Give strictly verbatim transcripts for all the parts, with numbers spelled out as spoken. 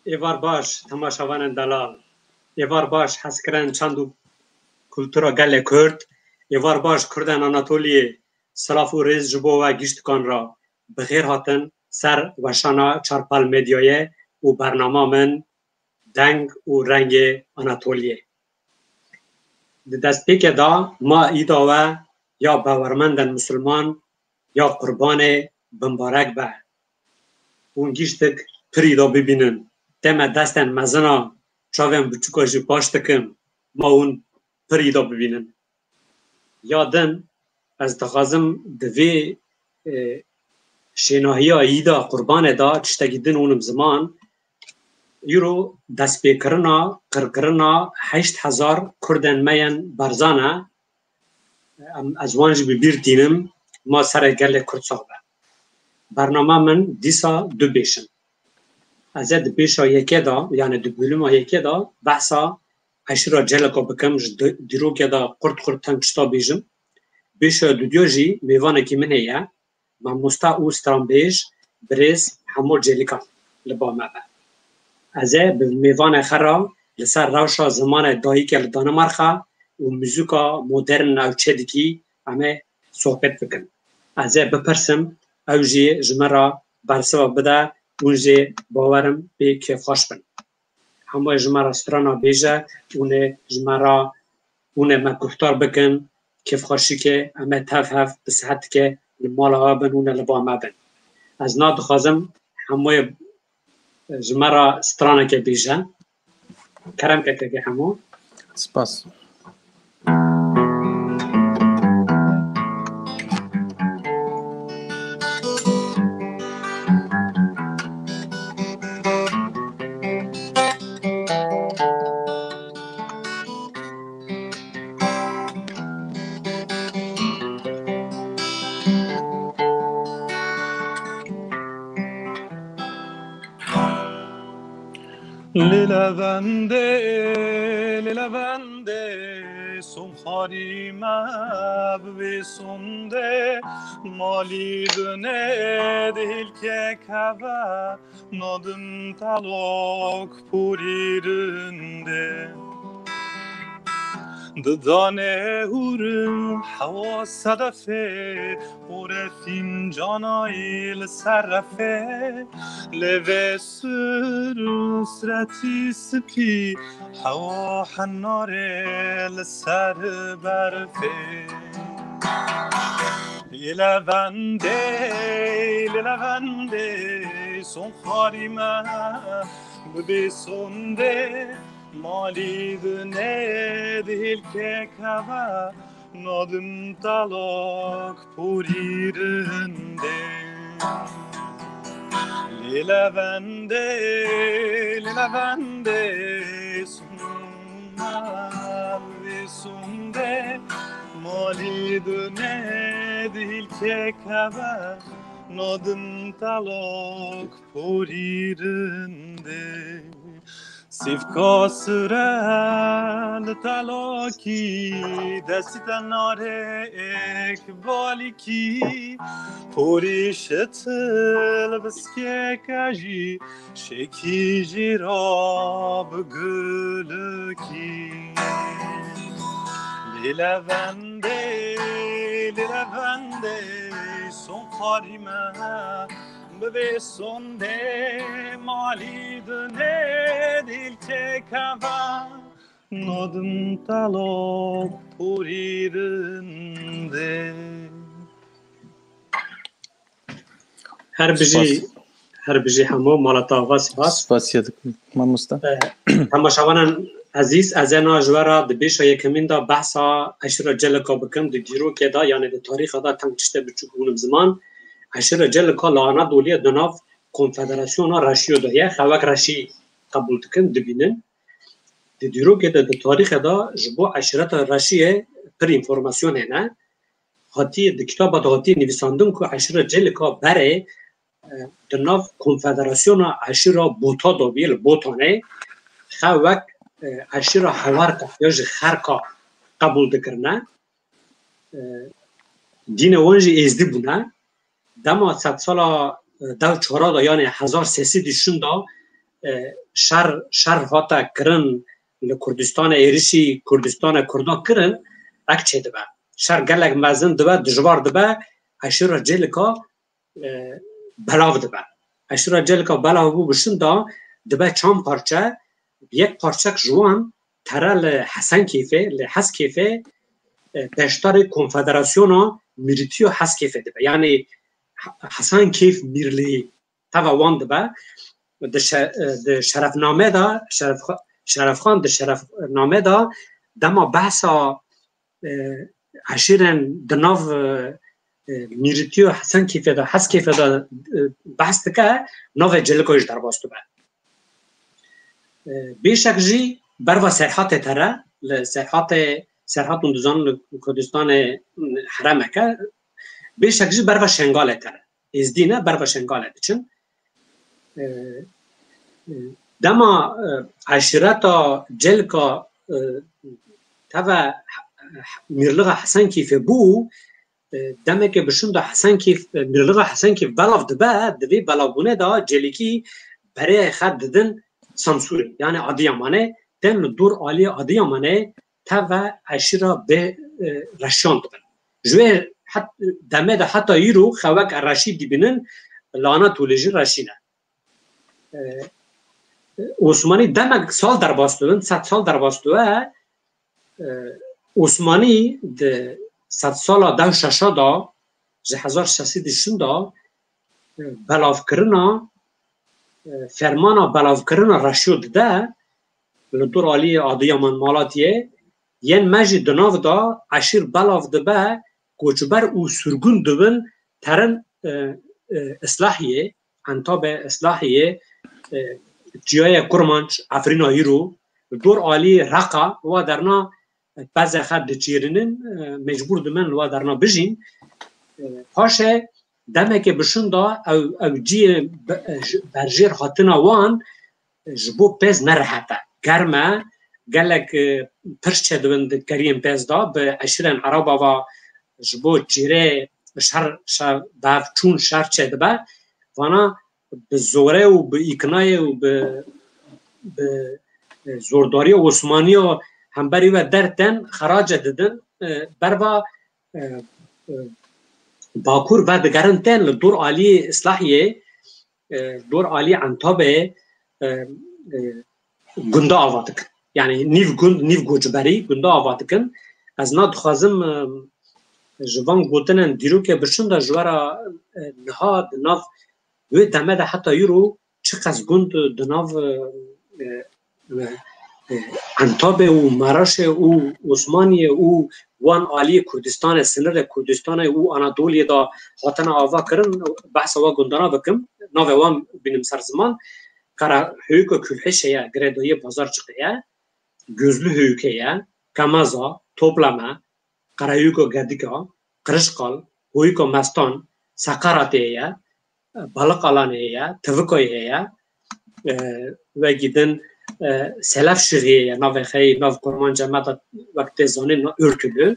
Êvar baş, temaşevanên delal. Êvar baş, hezkirin çand û kultura gelê Kurd. Êvar baş, Kurdên Anatoliyê. Silav û rêz ji bo we giştikan re. Bi xêr hatin ser weşana Çarpal Medyayê û bernama min Deng û Rengê Anatoliyê. Di destpêkê de ma îda we ya bawermendên misilman ya qurbanê bimbarek be. Hûn giştik pir îda bibînin. Deme destên mezina çavên biçûka jî paş dikim. Ma hûn pir îda bibînin. Ya din ez dixwazim di vê, e, şênahiya îda qurbanê de tiştekî din hûnim ziman. Îro destpêkirina qirkirina heşt hezar Kurdên me yên berzan e. Em, ez wan jî bi bîr tînim, ma serê gelê Kurd sax be. Bernama min dîsa du bêş in. Ez ê di bêşa yekê de, yani di bölüma yekê de behsa eşîra Celika bikim, ji di-, dîrokê de qurt qurt teng tişta bêjim. Bêşa dudiya jî mêvanekî min heye. Mamoste û stranbêj birêz Hemo Cêlikan li ba me be. Ez ê bi mêvanê xwe re li ser rewşa zimanê dayikê li Danimarka û muzîka modern ew çê dikî, em ê sohbet bikin. Ez ê bipirsim, ew jî ji min re bersiva bide, hûn jê bawerim pê kêfxweş bin. Hemû ji me re strana bêje, hûn ê ji me re, hûn ê me guhdar bikin, kêfxweşîkê, em ê tev hev bi sihetikê li mala we bin, hûn ê li ba me bin. Ez na dixwazim hemû ji me re stranekê bêje. Kerem ke kekê Hemo. Spas. Lê levendê, lê levendê, som xwarî me bibê sondê, malî dunê dihil kek heve, nadim telok porî rindê. Didanê hûr hewa sedefê, ore fîncanayî li ser refê, lê vê sir û siretî spî, hewa henarê li ser berfê. Lê levendê, lê levendê, som xwarî me bibê sondê, malî dinê dihil kek heve, nadim telok porî rindê. Lê levendê, lê levendê, suma vê sondê, malî dunê dihil kek heve, nadim telok porî rindê. Sîvka sire li telakî, destî te nare êkbalîkî, porî şitil biskeke jî, şêkî jî ra bi gulikî. Lê levendê, lê levendê, som xwarî me, bibê sondê, malî dunê dîl kek heve, nadim telok porî rindê. Her bijî, Spas. Her bijî Hemo, mala te ava, spas. Spasiya dikim, mamoste. Eh, temaşevanên ezîz, ez ê na ji we re di bêşa yekemîn de behsa eşîra Celika bikim. Di dîrokê de, yanî di tarîxa de, teng tiştê biçûk hûnim ziman. Eşîra Celika li Anadoliyê di nav Konfederasyona Reşiyo de ye, xewek Reşî qebûl dikin, dibînin. Di dîrokê de, di tarîxê de ji bo eşîreta Reşiyê pir înformasyon hene. Hatiye, di kitaba de hatiye nivîsandin ku eşîra Celika berê, e, di nav Konfederasyona Eşîra Bota de bûye, li Botanê, xewek, e, eşîra Hewarka ya jî Xerka qebûl dikirine. E, dînê wan jî êzdî bûne. Dema sedsala, e, dew çara de, yanî hezar sê sedî şûn de, e, şer, şer hate kirin li Kurdistanê, êrişî Kurdistanê Kurda kirin, ek çêdibe. Şer gelek mezin dibe, dijwar dibe, eşîra Cêlika, e, belav dibe. Eşîra Cêlika belav bû bi şinda dibe çand parçe, yek parçek ji wan tere li Hesenkeyfê, li Heskeyfê, e, beşdarê Konfederasyona Mîrîtiya Heskeyfê dibe. Yanî He-, Hesenkeyf Mîrlihî teva wan dibe. Di şe-, e, di şerefname de, Şeref-, Şerefxan di şerefname de dema behsa, e, eşîrên di nav, e, e, Mîrîtiya Hesenkeyfê de, Heskeyfê de, e, behs dike, navê Cêlika jî derbas dibe. E, bêşek jî berva Serhatê tere, li Serhatê, Serhat hûn dizanin li Kurdistanê, e, heremeke, bêşek jî berva Şengalê tere. Êzdî ne, berva Şengalê diçin. E, e, dema, e, eşîreta Cêlika, e, teve Mîrlixa Hesenkeyfê bû, e, demeke bi şinda Hesenkeyf, e, Mîrlixa Hesenkeyf belav dibe, di vê belavbûnê de Cêlîkî berê xwe didin Samsûrê, yanî Adiyamanê, tên li dor aliyê Adiyamanê teve eşîra bê, e, reşiyan dibin. Ji wê het-, demê de heta îro xewek reşî dibînin, li Anatolê jî reşî ne. E, Osmanî demek sal derbas dibin, sed sal derbas dibe, e, Osmanî di sedsala deh şeşa de, ji hezar şeş sed û şeş de, e, belavkirina, e, fermana belavkirina reşiyo dide, li dor aliyê Adiyaman Malatiyê, yên me jî di nav de eşîr belav dibe, koçber û sirgûn dibin, terin, e, e, Islahiyê, Entabê, Islahiyê, e, Çiyayê Kurmanc, Efrîna îro, li dor alî Reqa, wa derna pezê xwe diçêrinin, e, mecbûr dimin li wa derna bijîn. E, paşê demekê bi şinda ew, ew ciyê be-, e, ji, berjêr hatina wan, e, ji bo pez ne rehet e. Germ e, gelek, e, pirs çêdibin di keriyên pez de, bi eşîrên Ereba ve ji bo çêrê şer, şer, bev çûn şer çêdibe. Vana bi zorê û bi îknayê û bi, bi, e, zordariya Osmaniya hemberî ve dertên xerace didin, e, berva, e, e, Bakur vedigerin tên li dor alî Îslahiyê, e, dor alî Entabê, e, e, gunda ava dikin. Yani nîv gund, nîv koçberî gunda ava dikin. Ez na dixwazim, e, ji van gotinên dîrokê biçim de ji we re, e, niha di nav wê demê de heta îro çiqas gund di nav, e, e, e, Entabê û Meraşê û Osmaniyê û wan aliyê Kurdistanê, sinirê Kurdistanê û Anadoliyê de hatine ava kirin, behsa wa gundana bikim, navê wan bînim ser ziman, Karahöyüka Külheşe ye, girêdayiyê Bazarçiqê ye, Gözlühöyükê ye, Kemeza, Toplama, Karahöyüka Gedika, Qirişqal, Hoyuka Mestan, Seqaratê ye, Balık Alanê ye, Tıvıkoy heye, e, wekî din, e, Selef Şirî ye, navê xeyî, nav Kurmanca me de wek tê zanîn, na Örtülü,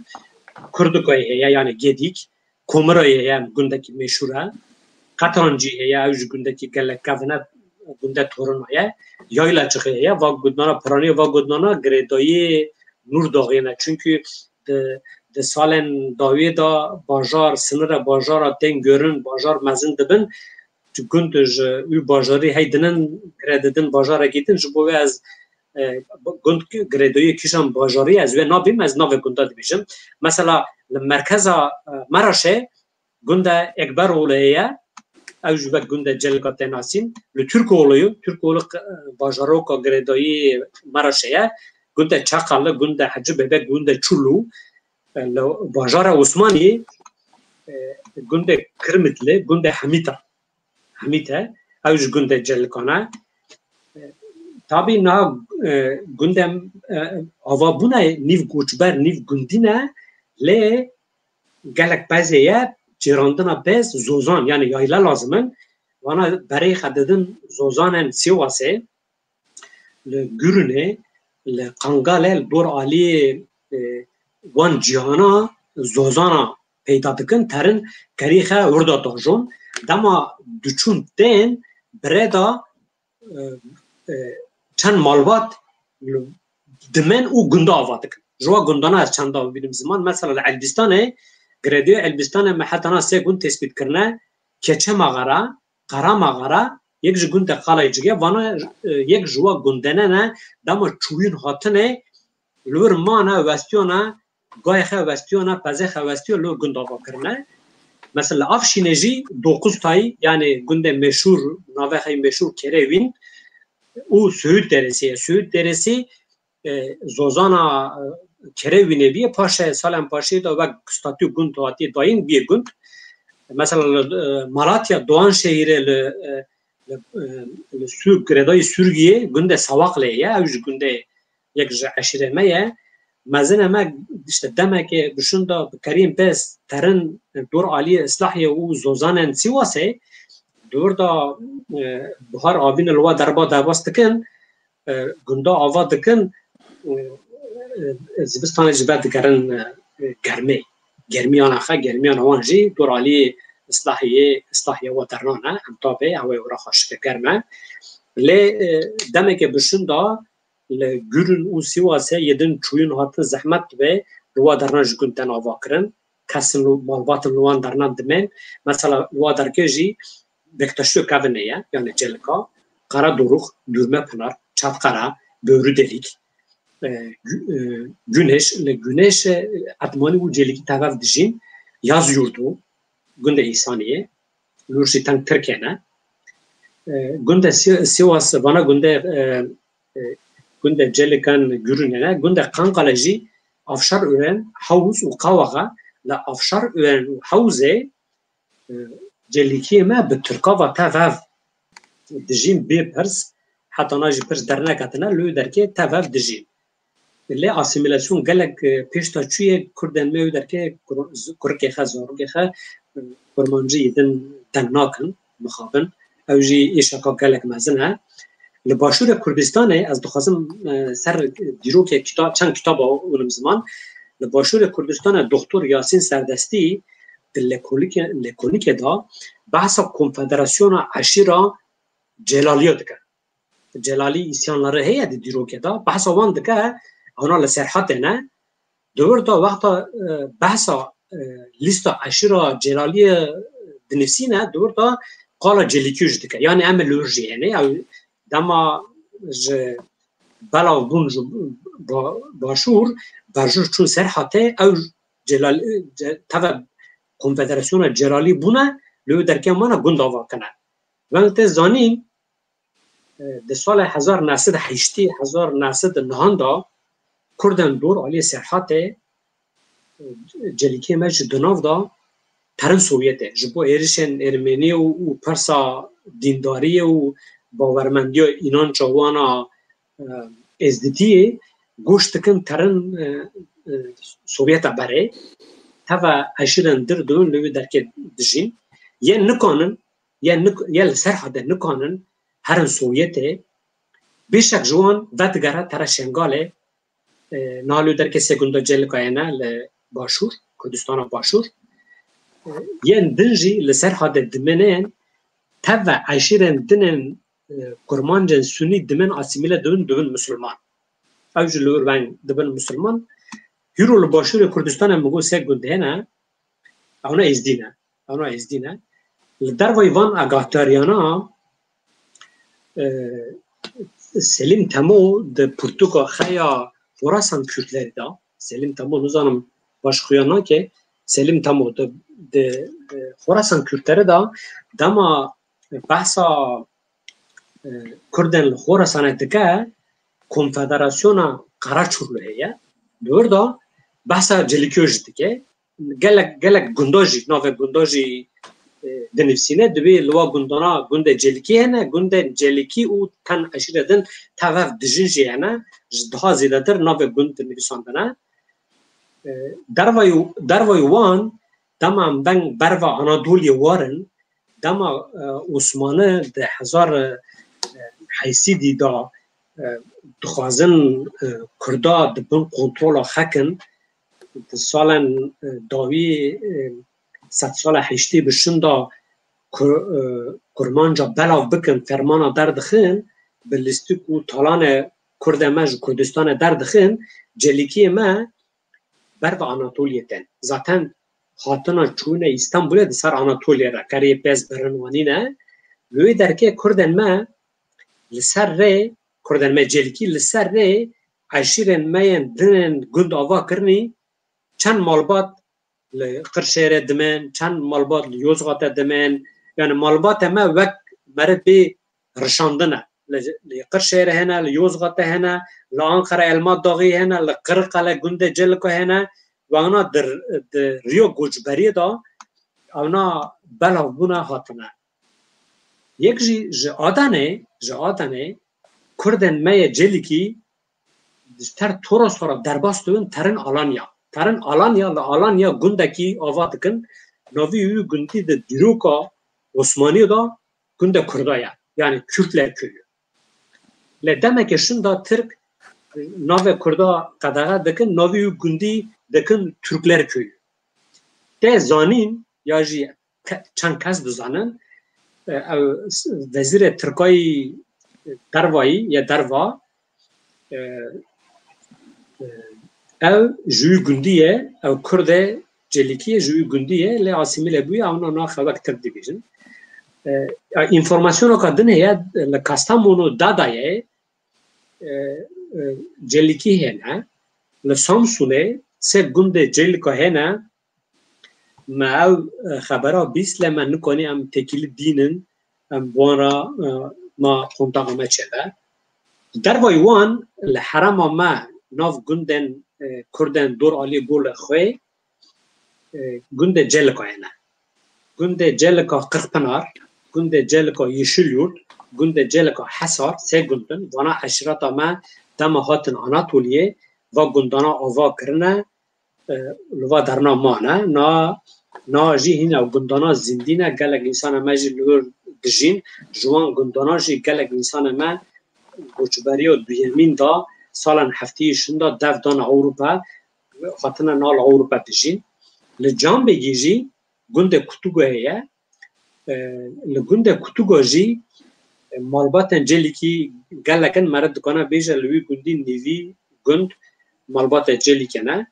Kurdukoy heye, yani Gedik, Komiroyê heye, gundekî meşhur e, Qetrancî heye, ew jî gundekî gelek kevin e, gunde Torinoyê, Yaylaçixê heye, va gundana Piraniye, va gundana girêdayî Nûrdaxê ne. Çünkü di, di salên dawiyê de bajar, sinire bajara tên gorin, bajar mezin dibin. Ji gund ji wî bajarî hey dinin, gire didin bajarekî din. Ji bo wê ez, e, gund girêdayiyê kîjan bajarî ez wê nabîm, ez navê gunda dibêjim. Mesela li merkeza, e, Meraşê gunda Ekberoğlu heye, ew ji wek gunda Celika tê nasîn. Li Türkoğlu'yu, Türkoğlu, e, bajaroka girêdayî Meraşê ye. Gunda Çakallı, gunda Hacı Bebek, gunda Çullu, e, li bajara Osmanî, e, gunda Kirmitli, gunda Hemîta. Hemît e, ew ji gundê Celikan e. E, tabî niha, e, gundê, e, ava bûne nîv koçber, nîv gundî ne, lê gelek pezê ye, çêrandina pez zozan, yani yayla lazim in. Vana berê xwe didin zozanên Sêwasê, li Gurunê, li Qangalê, li dor aliyê, e, wan cîhana zozana peyda dikin, terin kerî xwe wir de tajon. Dema diçûn tên, bi rê de, e, e, çend malbat li, dimen û gunda ava dikin. Ji wa gundana ez çenda bibînim ziman. Mesela li Elbîstanê, girêdayî Elbîstanê me hetana sê gund tespît kirine, Keçe Maxara, Qara Maxara, yek ji gundê Qalayê Cigê, vana, e, yek ji wa gundene ne, dema çûyîn hatine, li wir mane, westiyane, gayê xe westiyane, pezê xe westiyo, li wir gund ava kirine. Mesela li Afşînê jî Dokuz Tayî, yanî gundê meşhûr, navê xeyî meşhûr Kerê Wîn û Söğüt Deresi ye. Söğüt Deresi, e, zozana, e, Kerê Wînê bîye, paşê, Salem Paşê de wek statû gund hatiye dayîn, bîye gund. Mesela li, e, Malatya, Doğanşehirê li, e, li, e, li Sû-, girêdayî Sûrgiyê gundê Sawaqlê ye, ew ji gundê yek ji eşîrê me ye. Mezine me işte demekê bi şunda bi kerîn pês terin dor aliyê Islahiyê û zozanên Sîwasê, dor da, e, buhar avîn li wa derba derbas dikin, e, gunda ava dikin, e, e, zivistanê ji ber digerin, e, germê. Germiyana xe, germiyana wan jî dor aliyê Islahiyê, Islahiye wa dernan e, em tabê, ew ê ora xweşik e, germ e. Lê, e, demeke bi şunda li Gurûn û Sîwasê yê din çûyîn hatin zehmet dibe, li wa dernan ji gund tên ava kirin. Kesin li malbatin li wan dernan dimên. Mesela li wa derkê jî Bektaşiyo Kevine ye, yani Celika, Karadorux, Dürmepınar, Çatqara, Börü Delik, e, Gü-, e, Güneş, li Güneş, e, Etmanî û Celikî tevev dijîn, Yaz Yurdu, gundê Îsaniyê, li wir jî teng Tirkê ne. E, gundê Si-, Sivas, vana gundê, e, e, gundê Celikan Gurûnê ne, gundê Qanqale jî Afşar Ören, Havuz û Qawaxa, li Afşar Ören û Havuzê, e, Celikiyê me bi Tirka ve tevev dijîn bê pirs, heta na jî pirs derneketine, li wê derkê tevev dijîn. Lê asîmîlasyon gelek, e, pêş de çûye, Kurdên me wê derkê kur-, z-, kurikê xe, zarokê xe, e, kurmancî yê din deng nakin, mixabin. Ew jî êşeka gelek mezin e. Li Başûrê Kurdistanê ez dixwazim, e, ser dîrokê kita-, çend kitaba hûnim ziman. Li Başûrê Kurdistanê Doktor Yasîn Serdestî di Lekolîke-, Lekonikê de behsa konfederasyona eşîra Celaliya dike. Celalî îsyanları heye di dîrokê de. Behsa wan dike, ewna li Serhatê ne. Di wir de wexta, e, behsa, e, lîsta eşîra Celaliyê dinivîsîne, di wir de qala Celikî jî dike. Yanî em ê li wir jî hênê. Ew dema ji belav bûn ji ba-, başûr, berjûr çûn Serhatê, ew Celal-, ce-, teve Konfederasyona Celalî bûne, li wê derkê mane gund ava kine. Veng tê zanîn, e, di salê hezar neh sed heştê, hezar neh sed nihan de Kurdên dor aliyê Serhatê, e, Celikê me ji di nav de terin Sovyetê. Ji bo êrişên Ermeniyê û, û pirsa dîndariyê û bawermendiya înanca wana, e, Êzdîtiyê goş dikin terin, e, e, Sovyeta berê. Teve eşîrên dir dibin li wê derkê dijîn. Yên nikanin, yên nik-, yên li Serhatê nikanin herin Sovyetê. Bêşek ji wan vedigere tere Şengalê, e, niha li wê derkê sê gunda Celikayê ne li Başûr, Kurdistana Başûr. E, yên din jî li Serhatê dimênên teve eşîrên din ên, e, kurmancên sunî dimên asîmîle dibin, dibin misilman. Ew jî li wir veng dibin misilman. Hîro li Başûrê Kurdistanê min got sê gund hene, ewna êzdî ne. Ewna êzdî ne. Li dervayî van agahdariyana, e, Selîm Temo di pirtûka xwe ya Xorasan Kürtleri de, Selîm Temo nizanim baş xuya nake, Selîm Temo di, di, e, Xorasan Kürtleri de dema behsa, e, Kurdên li Xorasanê dike, Konfederasyona Qaraçurlu heye. Di wir de behsa Celikyo jî dike. Gelek, gelek gunda jî, navê gunda jî, e, dinivîsîne. Dibê li wa gundana gundê Celikî hene, gundên Celikî û ten eşîre din tevev dijin jî hene. Ji daha zêdetir navê gund dinivîsandine. E, dervayî, dervayî wan dema em veng berva Anadoliyê warin, dema, e, Osmanî di hezar, e, heşt sedî de, e, dixwazin, e, Kurda di bin kontrola xwe kin, di salên, e, dawî, e, sedsala heştê bi şinda Ku-, e, kurmanca belav bikin, fermana derdixin, bi lîstik û talanê Kurdê me ji Kurdistanê derdixin, Celikiyê me ber bi Anatoliyê tên. Zaten hatina çûne Îstanbulê di ser Anatoliyê re kerê pez birin wanîne. Li wê derkê Kurdên me li ser rê, Kurdên me Celikî li ser rê eşîrên me yên din ên gund ava kirinî, çend malbat li Qirşêrê dimen, çend malbat li Yozgatê dimen. Yani malbatê me wek meriv bê rişandine. Li, li Qirşêrê hene, li Yozgatê hene, li Anqara Elma Daxî hene, li Qiriqele gundê Celiko hene. Wexna di, di riyo koçberiyê de ewna belav bûne hatine. Yek jî ji Adanê, ji Adanê Kurdên me yê Celikî ji ter Torosê re derbas dibin, terin Alanya. Terin Alanya, li Alanya gundekî ava dikin. Navî wî gundî di dîroka Osmaniyê de gundê Kurda ye. Yani Kürtler Köyü. Lê demeke şinda Tirk navê Kurda qedexe dikin, navî wî gundî dikin Türkler Köyü. Tê zanîn ya jî ke-, çend kes dizanin, e, ew s-, vezîrê Tirkayî dervayî ya derva, e, e, ew ji wî gundî ye, ew Kurdê Celikî ye, ji wî gundî ye, lê asîmîle bûye, ewna naxe wek Tirk dibêjin. E, ya, înformasyoneka din heye, li Kastamonu Dadayê, e, e, Celikî hene, li Samsunê sê gundê Celika hene, me ew, e, xebera bîst lê me nikanî em têkilî dînin, em wan re, e, ma kontaxa me çêbe. Dervayî wan li herêma me nav gundên, e, Kurdên dor alî golê xwe, e, gundê Celika hene. Gundê Celika Qirxpinar, gundê Celika Yeşilyurt, gundê Celika Hesar, sê gund in. Vana eşîreta me dema hatin Anatoliyê, va gundana ava kirine, e, li va derna mane. Na, na jî hîna gundana zindî ne, gelek însana me jî li wir dijîn. Ji wan gundana jî gelek însana me koçberiya duyemîn da, salan heftî şinda dev dana Ewropa, hatine nala Ewropa dijîn. Li Canbêgî jî gundê Kutugo heye. E, li gundê Kutugo jî, e, malbatên Celikî gelek in, meriv dikane bêje li wî gundî nîvî gund malbatê Celikê ne.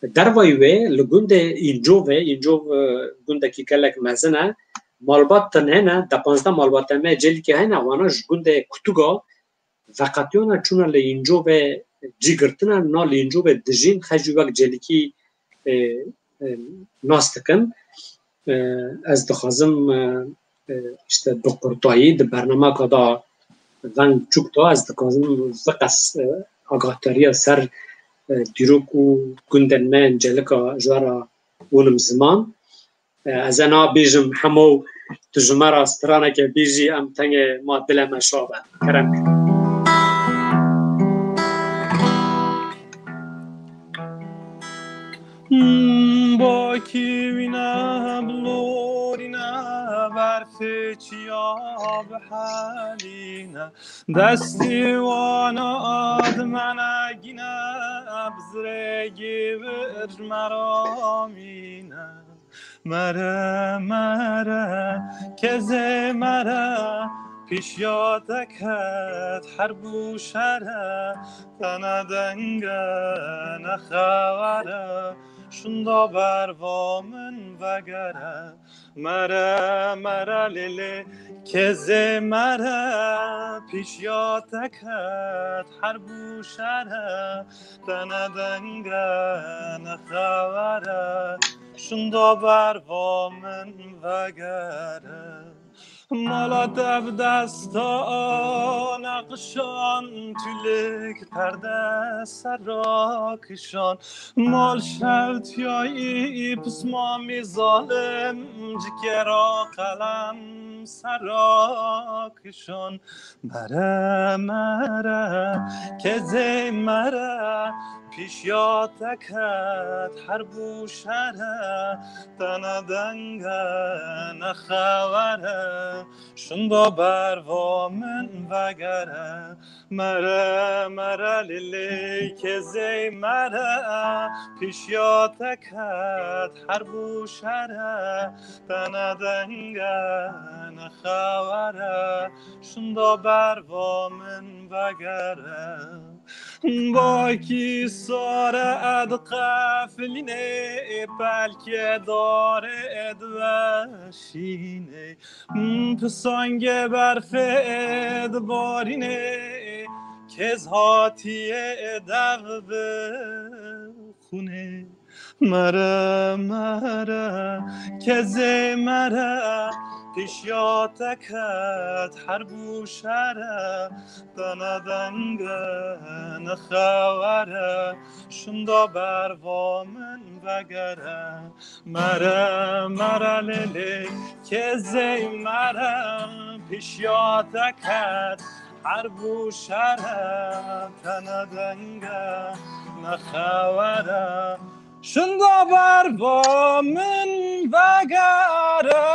Dervayî wê li gundê Încovê, Încov, e, gundekî gelek mezin e, malbat tune ne, deh panzdeh malbatê me Celikê hene, wana ji gundê Kutugo veqetiyana çûna li Încovê cî girtine, na li Încovê dijîn, xwe jî wek Celikî, e, e, nas dikin. E, ez dixwazim, e, e, işte bi qurtayî di bernameka da veng çûk da, ez dixwazim viqes, e, agahtariya ser, e, dîrok û gundên me yên Celika ji we re hûnim ziman. E, ez ê nabêjim hemo, tu ji me re straneke bêjî, em tengê ma dilê me şa be. Kerem ke. Bakî wîne bilorîne, berfê çiya bihelîne, destî wana ad menegîne, bi zirêgî vir ji me re mîne. Mere, mere, kezê mere, pîşiya te ket herb û şere, te ne deng e, ne xewer e, şinda berva min vegere. Mere, mere, lê lê, kezê mere, pîşiya te ket herb û şere, te ne deng e, ne xewer e, şinda berva min vegere. Mala te bi desta nexşan, tûlik perde ser ra kişan. Mal şewtiyayî pismamî zalim, cikê ra qelem ser ra kişan. Mere, mere, kezê mere, Pişya te ket her bû şere, te ne denge ne xewere, şinda berva min vegere. Mere, mere lê lê kezey mere, pişya te ket her bû şere, te ne denge ne xewere, şinda berva min vegere. Bakî sare ed qefilînê, pelkê dare ed veşînê, pisangê berfê ed barînê, kez hatiye dev bi xûnê. Mere, mere, kezê mere, pişya te ket her bû şere, te ne denge ne xewere, şinda berva min vegere. Mere, mere lê lê, kezê mere, pişya te ket her bû şere, te ne denge ne xewere, şinda berva min vegere.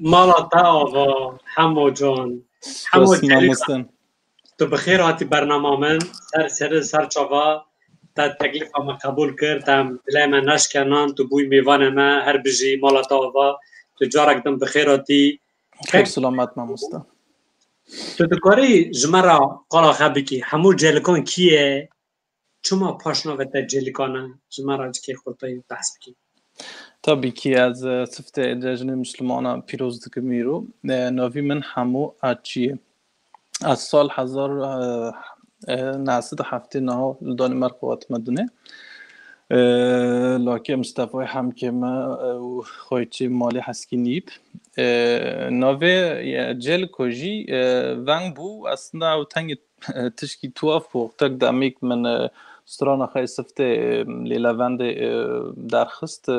Mala te ava, Hemo can. Hemo Spas, Celîl mamoste. Tu bi xêr hatî bernama min. Ser serê ser çava te teklifa me qebûl kir, te em dilê me neşkenan, tu bûyî mêvanê me, her bijî, mala te ava. Tu carek din bi xêr hatî. Xêr selamet mamoste. Tu dikarî ji me re qala xwe bikî, Hemo Celikan kî ye? Çima paşnavê te Celikan e? Ji me re cikê xurtayî behs bikî. Tabii ki ez, e, siftê cejnê Müslümana pîroz dikim îro. E, navî min Hemo Açî ye. Ez sal hezar, e, e, neh sed û heftê niha li Danîmarka hatime dinê. E, lakê Mistefayê hemkê me, e, û xweyçê malê Heskî Nîp. E, navê, e, Cêliko jî, e, veng bû. Aslında ew tengê tişkî tuhaf bû. Tek demêk min, e, strana xwe siftê, e, lêlevendê, e, derxist. E,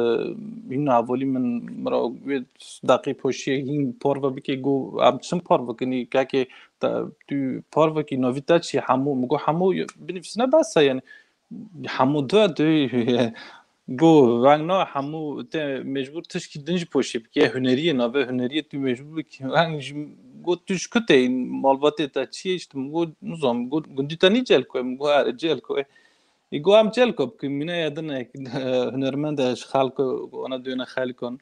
hîn hevalî min, min ra wê deqî poşiyê hîn parve bike, got, em çim parve kinî, kekê te, tu parve kî, navî te çi ye? Hemo. Min got, Hemo binivîsine bes e, yani. Hemo du, du, got, veng na, Hemo te mecbûr tişkî din jî poşê bike. Huneriyê, navê huneriyê tu mecbûr bikî. Veng jî got, tu ji ku tê, malbatê te çi ye? İşte min got, nizam, got, gundî te nî Cêliko ye? Min got, erê, Cêliko ye. Ê got, em Cêliko bikin, mîna ye din, hunermend e, ji xelk, wana duyene xelikan.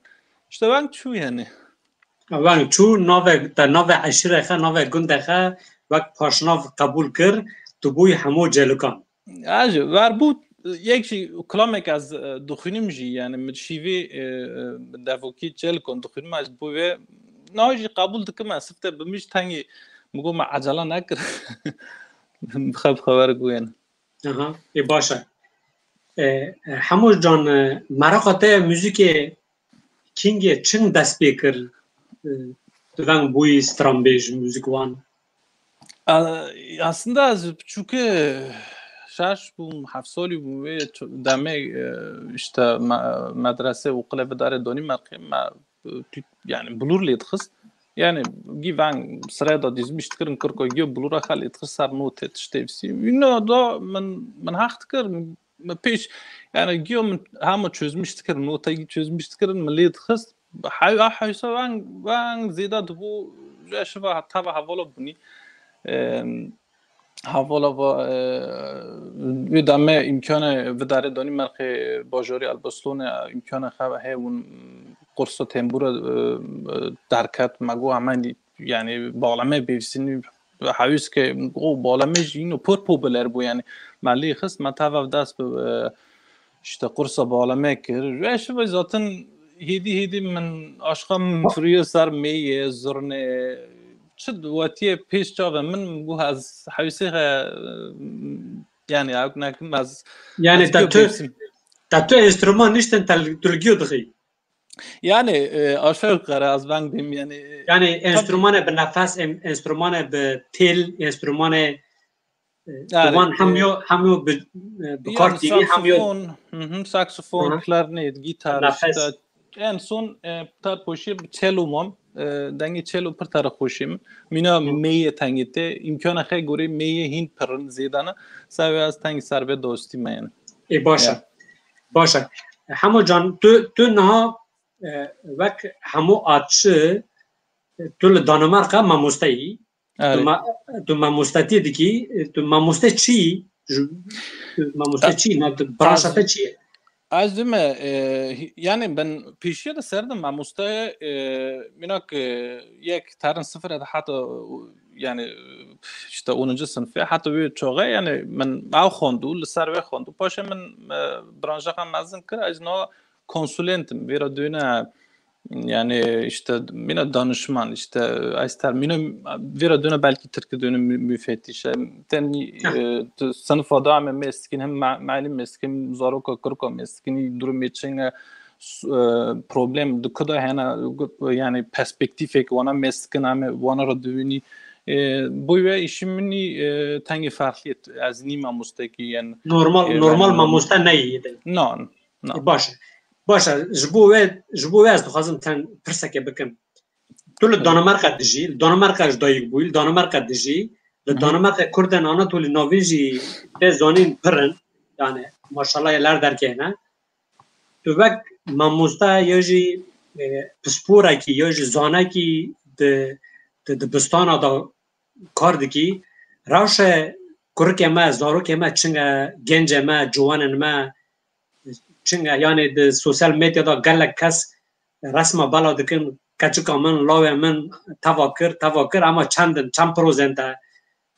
İşte veng çû yani. Veng çû, navê te, navê eşîrê xe, navê gundê xe wek paşnav qebûl kir, tu bûyî Hemo Cêlikan. Ajê, ver bû, yek jî kilamek ez, e, dixwînim jî, yani min şîvê, e, e, devokî Cêlikan dixwînim, ez bû vê, niha jî qebûl dikim, ez sifte bi min jî tengî, min got, me ecele nekir. Bi xwe, bi xwe ver bû yani. Aha, ê baş e. E, e, Hemo can, e, meraqa te ya muzîkê kîngê çin dest pê kir? E, tu veng bûyî stranbêj, muzîkwan? A, aslında ez piçûke şaş bûm, heft salî bûm, wê ço-, demê, e, işte me-, medrese û qile bidarê donî me, me, e, tu-, yani bilûr lê dixist. Yani gî veng sirê da dîzmiş dikirin kirko gî bilûra xwe lê dixist ser notê tiştê vîsî. Wîna da min, min heq dikir, min pêş, yani gî min hema çözmüş dikirin, notayî çözmüş dikirin, min lê dixist. Hay-, a hewsa veng, veng zêde dibû, ji şiva tava hevala bûnî. Em, Hevala va, e, wê demê îmkanê vidarê danî merqê bajarê Elbastonê, îmkanê xev heye hûn qursa tembûra, e, e, derket, me got, hemen, yani, baleme bêvîsînî hewîs ke, o baleme jî yîno pir popûler bû, yani, me lê xist, me tev ev dest bi, e, işte, qursa baleme kir. Wê şive zaten hêdî hêdî min aşqa min firiyo ser mêyê, zurnê, çi wetiyê pêş çavê min, min got, ez hewîsê xe, yani, ew nekim ez, Yani ez te giyo tu, bêvîsim. Te tu enstrûman niştin, te li, tu li giyo dixî? Yani, e, aşağı yukarı az ben diyeyim, yani, e, Yani tabii. Enstrûmanê bi nefes, en-, enstrûmanê bi têl, enstrûmanê, e, Yani, wan e, hemyo, hemyo bi, e, bi yani kar tînî, hemyo saksofon, hı hı, saksofon, Hı hı. klarnet, gitar, Nefes. işte, en son, e, tar poşê bi cello mam. e, dengê çelo pir tere xweşê min. Mîna mêyê tengê tê, îmkana xê gorê mêyê hîn pir in, zêde ne. Sewê ez tengî ser vê dostî me yani. Ê, baş e. Baş e. Hemo can, tu, tu niha, e, wek hemû a çi, tu li Danimarka mamoste yî. Tu, ma, tu mamostetî dikî, tu mamoste çi yî? Ji, tu mamoste çi yî? Na, tu branşa te çi ye? Ez dime, e, yani ben pêşiya de ser de mamoste, e, minak, e, yek terin sıfır de hata, yani, işte onuncu sınıfı hata wê çoğe yani min ew xwendu, li ser wê xwendu. Paşê min, e, branşa xwe mezin kir, ez no konsulentim, vêra döne yani işte mine danışman, işte ester mine vêra döne belki Tirki döne mü-, müfettiş. Ten, e, sınıfa da me meskin hem ma-, malim meskin, zaroka kurka meskin, durum için, e, problem dikada hena, yani perspektifek wana meskin ame wana ra döni. E, bu ve işim mini, e, tengi farkliyet, ez nî mamosteki yani. Normal, e, normal mamoste neydi. Non. No. Baş e. Baş e. Ji bo we, ji bo we ez dixwazim ten pirseke bikim. Tu li Danimarka dijî, li Danimarka ji dayik bûyî, li Danimarka dijî, li Danimarka Kurdên Anatolî Navîn jî tê zanîn pir in. Yani maşallah ye ler derkeyne. Tu wek mamoste ya jî, e, pisporekî ya jî zanekî di, di dibistana de kar dikî. Rewşe kurikê me, zarokê me çinge, gencê me, ciwanên me, çinge, yani di sosyal medyada gelek kes resma bela dikin, keçika min, lawê min teva kir, teva kir, ama çend in, çend prosen te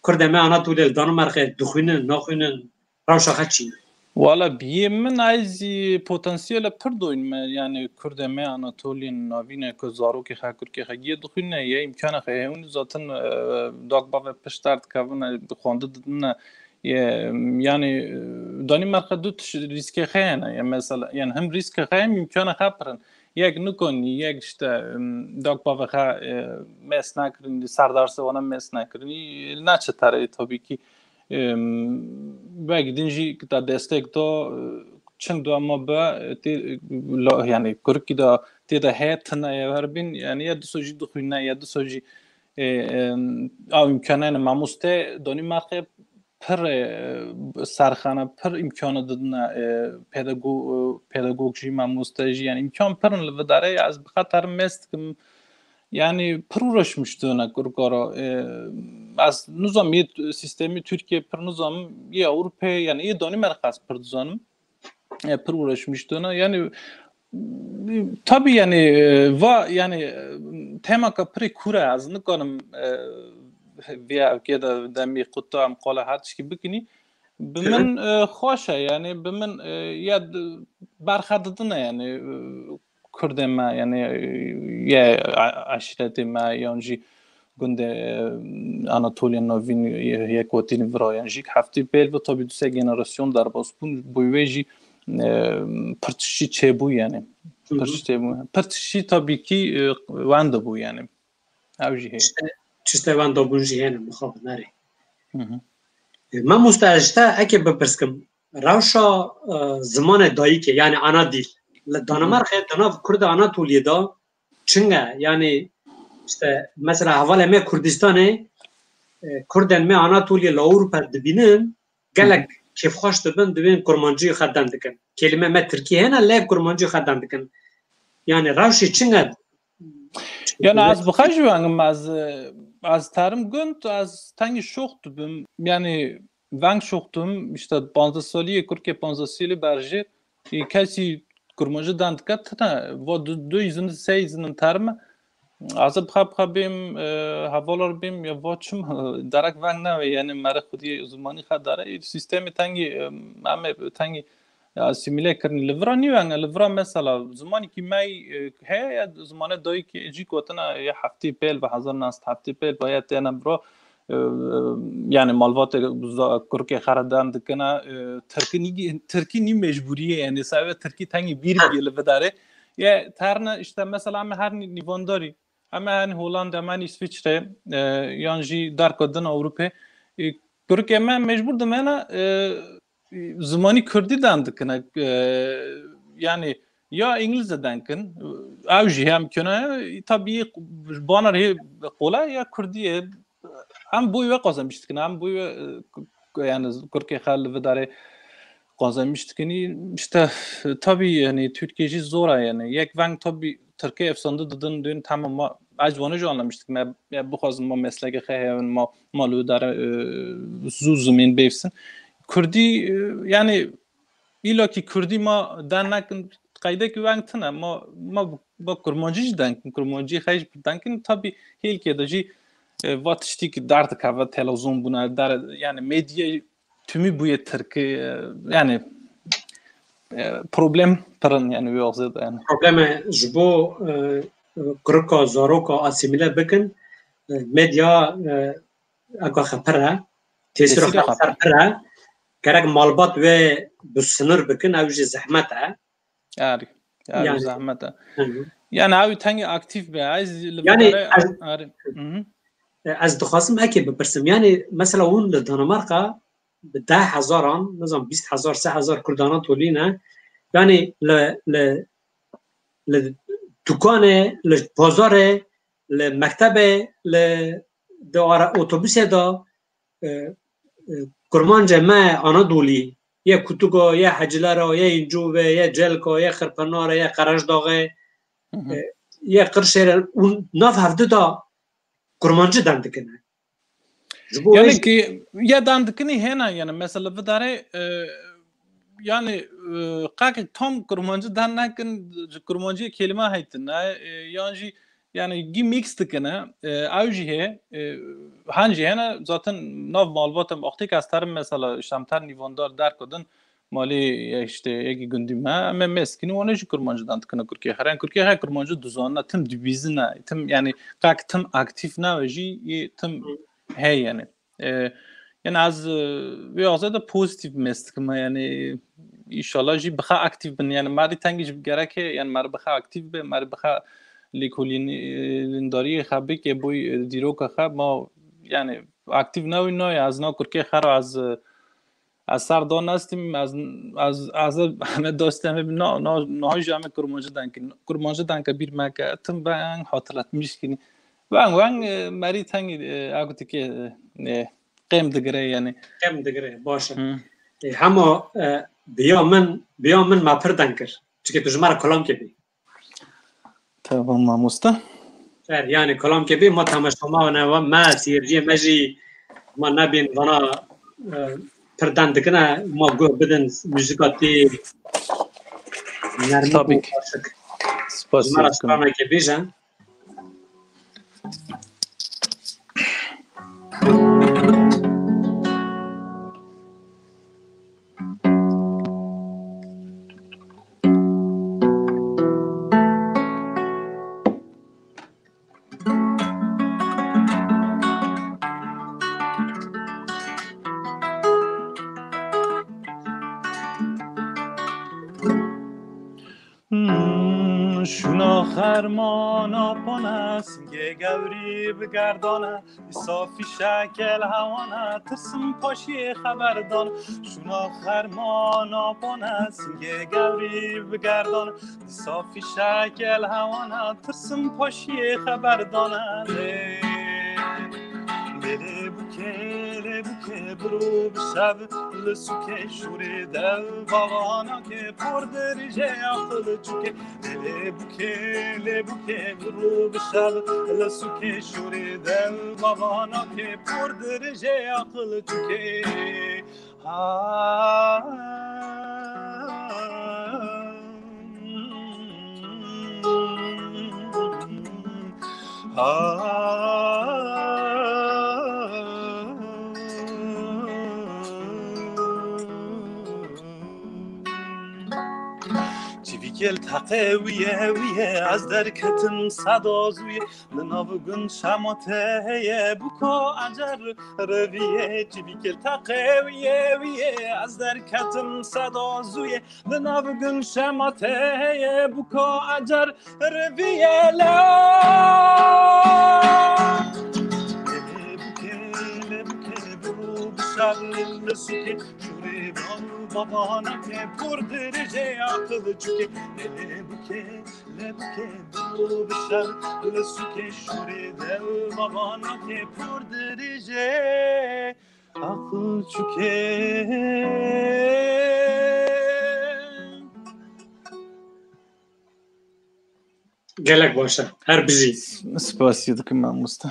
Kurdê me Anatolî li Danimarkê dixwînin, naxwînin, rewşa xwe çi ye? Wala biyê min ez potansiyele pir doyîn me, yani Kurdê me Anatoliyên navîne ku zarokê xwe, kurkê xwe giyê dixwîne, ye îmkana xwe hewin zaten, e, dak bavê pişt derdikevine, xwendin didine, ye, yani, e, Danimarka du tişt rîskê xwe hene, ye mesela, yani hem rîskê xwe hem îmkana xwe pir in. Yek nikonî, yek işte, em, dak bavê xwe, e, mes nekirin, ser dersê wana mes nekirin, e, neçe tere tabii ki. Em, wek din jî ta destek da, e, çing da ma be, e, tê, e, la, yani kurkî da tê de heye tine ye herbin, yani ya diso jî dixwîne, ya diso jî, e, em, ew îmkaneyne mamoste Danimarkê pir, e, serxane, pir îmkana didine, e, pedago-, e, pedagog jî, mamoste jî, yani îmkan pir in li vê derê, ez bi xeter mes dikim, yani pir uğraşmış dine kurkara, e, ez nizam yê sistemî Türkiye pir nizam, yê Ewropa, yani yê Danimarka ez pir dizanim. E, pir uğraşmış dine. Yani tabii yani, e, va yani, e, temaka pirê kure ez nikanim, e, vê evkê de demî quta em qala her tişkî bikinî. Bi min, e, xweş e yani, bi min, e, ya d-, berxe didine yani, e, Kurdê me yani, e, ya a-, eşîretê me yan jî gundê, e, Anatoliya Navîn, e, yek wetî li vira yan jî heftê pêl ve tabii du sê generasyon derbas bûn, bo wê jî, e, pir tiştî çêbû yani. Pir tiştî çêbû. Pir tiştî tabii ki, e, wenda bû yani. Ew jî heye. Tiştê, tiştê wenda bûn jî hene mixabin erê. E, mamoste ez ji te eke bipirskim, rewşa, e, zimanê dayikê, yani ana dil, li Danimarkê di nav Kurda Anatoliyê de çinge, yani işte mesela hevalê me Kurdistanê, e, Kurdên me Anatoliyê li Ewropa dibînin, gelek kêfxweş dibin, dibên kurmancî xwe den dikin. Kelîme me tirkî hene, lê kurmancî xwe den dikin. Yani rewşê çinge. Yani ez bi xwe jî wengim, ez, ez terim gund, ez tengî şox dibim. Yani veng şox dibim, işte panzdeh salî, kurkê panzdeh salî berjê, e, kesî kurmancî den dike tine, va du, du izin, sê izin terim e. Ez bi xwe, bi xwe bêm, e, hevalar bêm, ya va çim, e, derek veng nebe, yani mere xwediyê zimanî xwe dere, e, sistemê tengî, e, em ê tengî, e, asîmîle kirin. Li vira nî weng e, li vira mesela zimanekî me, e, heye, ya zimanê dayikê jî gotina, ya heftê pêl ve, hezar neh sed heftê pêl ve, ya têne bira, e, yani malbatê za-, kurkê xwe re den dikine, e, tirkî nî, tirkî nî mecbûrî ye, yani sebe tirkî tengî bîr bîye li vê derê. Ye, terne işte mesela em her nî-, nîvandarî, em her nî Hollanda, em her nî Îsviçre, e, yan jî derka din Ewropê, e, kurkê me mecbûr dimene, e, zimanî kurdî den dikine. E, yani ya îngilîze deng kin, ew jî heye, mimkun e, tabî baner hê qolay ya kurdî ye. Em boy we qazanmiş dikin, em boy we, e, yani kurkê xwe li vê derê qazanmiş dikin. İşte, tabî yani Türkiye jî zor e yani. Yek veng tabî Tirkê efsande didin, dün tamam ma, ez ji wana jî anlamiş dikim. Me, ya bixwazin ma meslekê xwe heye, ma, ma li wê derê, e, zû zimên bêvsin. Kurdî, e, yani îlla ki kurdî ma dernekin, qeydekî weng tune, ma, ma, ma kurmancî jî denkin, kurmancî xwe jî denkin, tabî hêlkê de jî, e, va tiştî ki derdikeve, televizyon bûne, der, yani medya tümî bûye tirkî, e, yani, e, problem pir in, yani wê axzê de yani. Probleme ji bo, e, kurika, zaroka asîmîle bikin, e, medya, e, eka xwe pir e, tesîra Tesîra xwe xwe pir e. Gerek malbat wê bi sinir bikin, ew jî zehmet e. Erê, erê Yani. zehmet e. Hı hı. Yani ew tengî aktif be, ez li Yani vê derê ez erê. Hı hı. Ez dixwazim ekê bipirsim. Yani mesela hûn li Danimarka bi deh hezaran, nizam bîst hezar, sê hezar Kurdana tolî ne. Yani li, li, li dukanê, li bazarê, li mektebê, li di ara otobusê de, e, e, kurmancê me Anadolî, ye Kutuka, ye Hecilera, ye Încovê, ye Celka, ye Xirpinarê, ye Qerejdaxê, Hı hı. e, ye Qirşêrê û nav hevdu de kurmancî deng dikine. Ji bo Yani wê jî ki ya deng dikinî hene yani mesela vê derê, e, yani, e, qakek tam kurmancî deng nekin, ji kurmancî kelime heytine, e, yan jî yani gî mix dikine, e, ew jî heye, e, hen jî hene zaten nav malbata wextê ke ez terim mesela şemter nîvandar derkudin, malê, ya işte yekî gundî me, em ê meskînî wana jî kurmancî deng dikine kurkê xwe. Kurkê xwe kurmancî dizanine, tim dibîzine, tim yani qak tim aktif ne jî, yê tim Hı. heye yani. E, yani ez, e, wê axzê de pozitif mest dikim yani, înşallah jî bixe aktif bin yani, merî tengî jî gereke yani merî bixe aktif be, merî bixe lêkolîn-, e, lîndariyê xwe bike boy, e, dîroka xwe ma yani aktif newî nayê, ez na kurkê xwe ra ez, e, ez ser da nestîm, ez, ez, ez heme dostê me na, na, na jî heme kurmancî deng kin. Kurmancî deng ke bîr me ke, tim veng hatırlatmış kinî. Veng, veng, e, merî tengî, e, agutike, e, e, qêm digire yani. Qêm digire, baş e. Hı. E, hema, e, biya min, biya min me pir deng kir. Çike tu ji me re kolamkê bî. Tamam mamoste. Xêr, yani kolamkê bî, ma temaşa ma ne, me seyirciyê me jî ma nebîn vana, e, pir deng dikine, ma guh bidin muzîka tê nermik û Tabii ki. Aşik. Spas Ji me re dikim. Stranekê bêje. Hmm, şûna xermana pane, singê gewrî bigerdane, dîsa fîşekel hewane, tirsim paşiyê xeber dane. Şûna xermana pane, singê gewrî bigerdane, dîsa fîşekel hewane, tirsim paşiyê xeber dane. Lê, lê, lê bûkê, lê bûkê, biro bi şev li sûkê şûrê dev, bavana ke por dirêjê aqil çûkê. Lê bûkê, lê bûkê, biro bi şev li sûkê şûrê dev, bavana ke por dirêjê aqil çûkê. Ha. Çivîkê li teqê wî ye, wî ye, ez derketim seda zû ye. Li nav gund şema te heye, bûka ecer revî ye. Çivîkê li teqê wî ye, wî ye, ez derketim seda zû ye. Li nav gund şema te heye, bûka ecer revî ye la. Lê bûkê, lê bûkê, biro bi şev li sûkê şûrê da. Babana ke pur dirije akıl çüke, lele buke, le buke, bu bişer, le suke şure de, babana ke pur dirije akıl çüke. Gelek baş e. Her bijî. Spasiye dikim mamoste.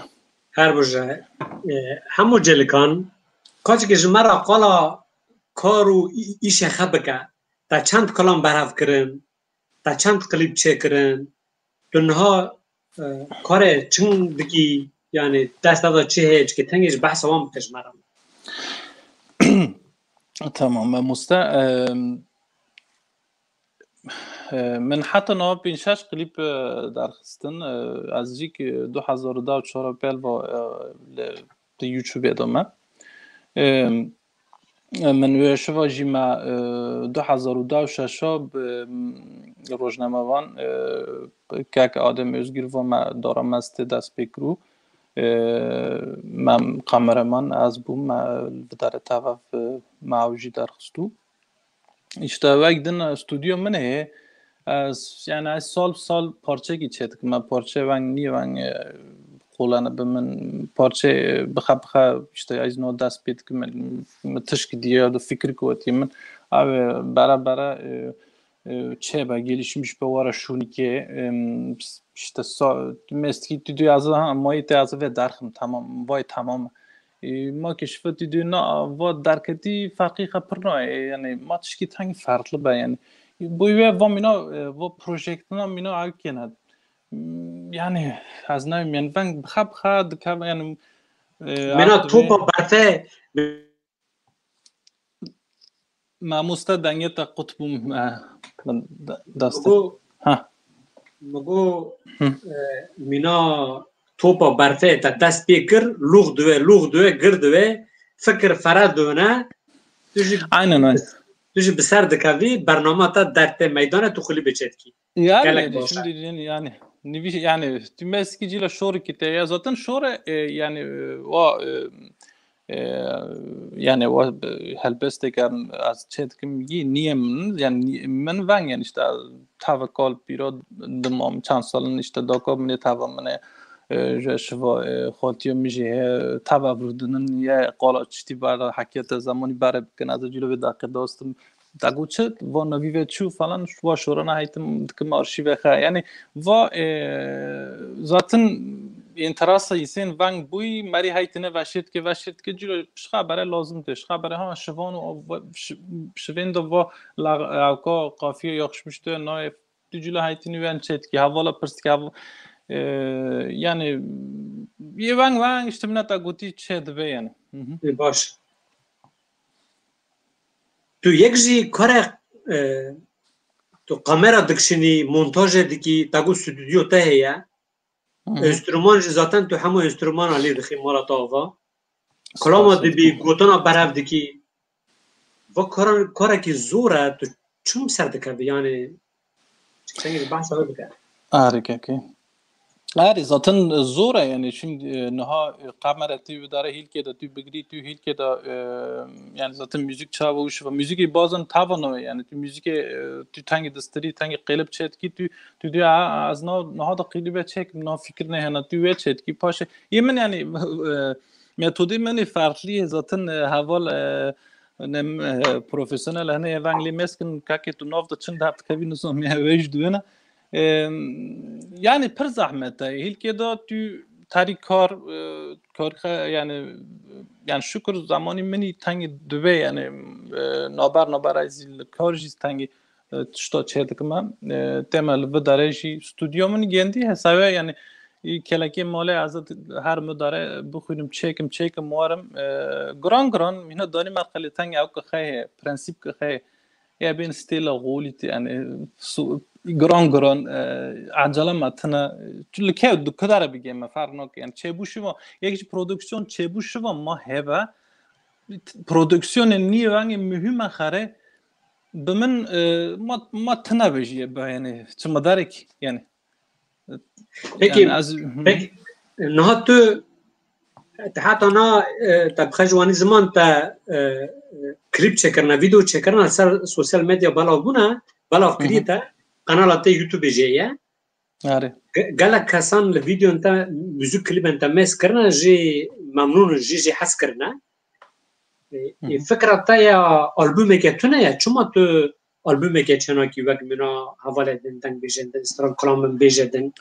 Her bijî. E, hemû celikan, kaçikê ji me re qala kar û î-, îşê xwe bike. Te çend kalan berhev kirin? Te çend klîp çêkirin? Tu niha, e, karê çing dikî? Yani dest da çi heye? Çike tengê ji behsa wan bike ji me re. Tamam, mamoste. Em, e, min heta niha pênc şeş klîp, e, derxistin. E, ez jî ki du hezar û deh û çar pêl va, e, li, di YouTube de me. Em, Min wê şiva jî me, e, du hezar û deh û şeş bi, m, rojnamevan, e, kek Adem Özgür va me dara me stê dest pê kirû. E, me kameraman ez bûm, me bi dere tevev, e, me ew jî derxistû. İşte wek din, e, stûdyo min heye. Ez, yani ez sal bi sal parçekî çêdikim. Me parçe veng nî veng, e, qolene bi min parçe, e, bixe bixe işte ez no dest pê dikim. Min tişkî diye ya da fikir kuvvetiye min. Abi bere bere, e, e, çê be gelişmiş be wara şûnikê, e, işte sa-, mestkî tu diye ez ha mayî te ez vê derxim tamam vay tamam. E, ma ke şifa tu diye na va derketî ferqî xwe pir nayê. Yani ma tişkî teng ferqli be yani. Bu ve va mîna, e, va projektina mîna ew kêne. Hmm, yani ez nayêm yani veng bixa bixa dikeve yani, e, Mîna ev topa berfe. Mamoste dengê te qut bûm, e, min de-, destê. Go, Ha. Min go, Hı. e, mîna topa berfe te dest pê kir, lûx diwe, lûx diwe, gir diwe, fikir fere done. Tu jî Aynen, aynen. Tu jî bi ser dikevî, bernama te dertê meydane tu xulî biçetkî. Yani, Gelek yani, baş e. Şimdi yani, yani, yani, tu meskî cîla şorikî te ya. Zaten şore, e, yani, e, o, e, e, yani, o, e, helbesteke ez çê dikim, yî niye min, yani, ni-, min veng, yani, işte, tava kal pîra dimam, çend salin, işte, daka min ê tava min ê, e, ji şiva, e, xaltiya min jî heye, tava vurdinin ye, qala çitî berde, hekiyete zemanî bere bikin, ez cîla vê daqê dostim, Te got çi? Va navî ve çû falan, va şorana heytim dikim arşîve xe. Yani va, e, zaten interesa îsên veng bûyî, merî heytine veşêtke, veşêtke cîro ji xebere lazim tê. Ji xebere ha şivan û av-, şi-, şivên de va la-, ewka kafiye yakışmış de nayê tu cîla heytini wen çêtkî. Hevala pirstikî, hev-, e, yani yê veng veng işte min te gotî çê dibe yani. Hı hı. Ê, baş. Tu yek jî kare, e, tu kamera dikişînî, montajê dikî, te got stûdyo te heye. Hı hı. Enstrûman jî zaten tu hemû enstrûmana lê dixî mala te ava. Kilama Spas dibî, dikim. Gotana berhev dikî. Va kara-, karekî zor e, tu çim ser dikevî, yani, çi kengî behsa wê bike. Erê kekê. Erê, zaten zor e, yani, şimdi, e, niha, e, kamera tu bi dare hîlkê de, tu bigirî, tu hîlkê de, e, yani, zaten müzik çava û şiva. Müzikê bazan tava nayê, yani, tu müzikê, e, tu tengî distirî, tengî qêlib çêdikî, tu, tu diya, "A, ez na, niha da qîlîbe çêkim, na fikir nehena", tu wê çêdikî, paşê. Yê min, yani, e, metodê min ê ferqlî ye, zaten, e, heval, e, nem, e, profesyonel hene ê veng lê meskin, kakê tu nav de çin derdikevî nizam ya wê ji duwêne. E, yani pir zehmet e. Hîlkê de tu tarî kar, e, kar xe-, yani, yani şükür zamanî min î tengî dibe yani, e, naber naber ez li kar jî tengî, e, tişta çê dikim em. E, tême li vî derê jî stûdyo min gêndî hesabê yani, Î kelekê malê ez her midare bixwînim, çêkim, çêkim, warim. E, giran giran, mîna danî merqelê tengê ew ki xey heye, prensîp ki xey heye. Ya bên stêla xolî tê, yani, su-, giran giran, e, ecele me tine. Çi li ke, du kidare bigê me, ferq nake. Yani, çêbû şiva, yek ji produksiyon çêbû şiva ma hebe. Produksiyonê nî vengê muhîm e xerê. Bi min, e, ma, ma tine be jî, yani, çi midarek, yani. Peki, Yani ez, hı. Peki, niha tu Te heta na, e, te bi xwe ji wanî ziman te, e, e, klîp çêkirine, vîdeo çêkirine, li ser sosyal medya belav bûne, belav kiriye te, qenala te YouTube jê ye. Erê. Ge-, gelek kesan li vîdeoyên te, muzîk klîbên te mêz kirine, jî memnûn in, jî jî hez kirine. E, e, fikra te ya albûmeke tune ye, çima tu albûmeke çênakî wek mîna hevalê din, dengbêjên din, stran kilamên bêje din?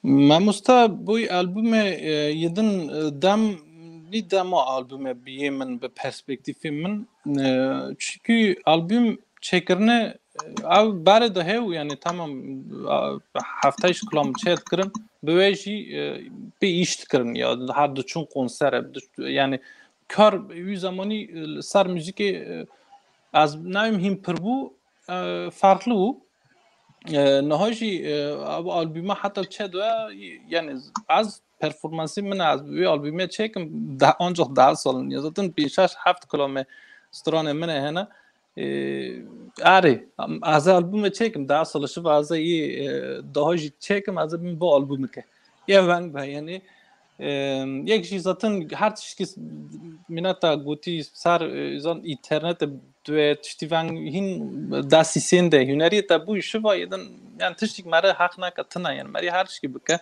Mamosta, boy albûmê, e, yê din, e, dem, nî dema albûmê bi yê min, bi perspektîfê min. E, çunkî albûm çêkirine, e, ew berê de hew, yani tamam, a, heftayî kilam çêdikirin, bi wê jî, e, bi îş dikirin ya, her diçûn konsere, bi diç-, yani kar wî zemanî, e, li ser muzîkê, e, ez nayêm hîn pir bû, e, farklı bû. E, niha jî, e, ev albûma heta çêdibe, yani ez performansê min, ez wê albûmê çêkim, de, ancak deh sal in. Ya zaten pênc şeş heft kilamê stranê min hene. E, erê, ez ê albûmê çêkim, deh sal şiva ez ê, e, daha jî çêkim, ez ê bim bo albûmike. Yê veng be, yani, e, yek jî zaten her tişkî s-, mîna te gotî ser, e, zan înternetê tu yê tiştî veng hîn destî sên de, huneriyê te bûyî şiva yê din, yani tiştîk mere heq nake tune, yani merî her tişkî bike.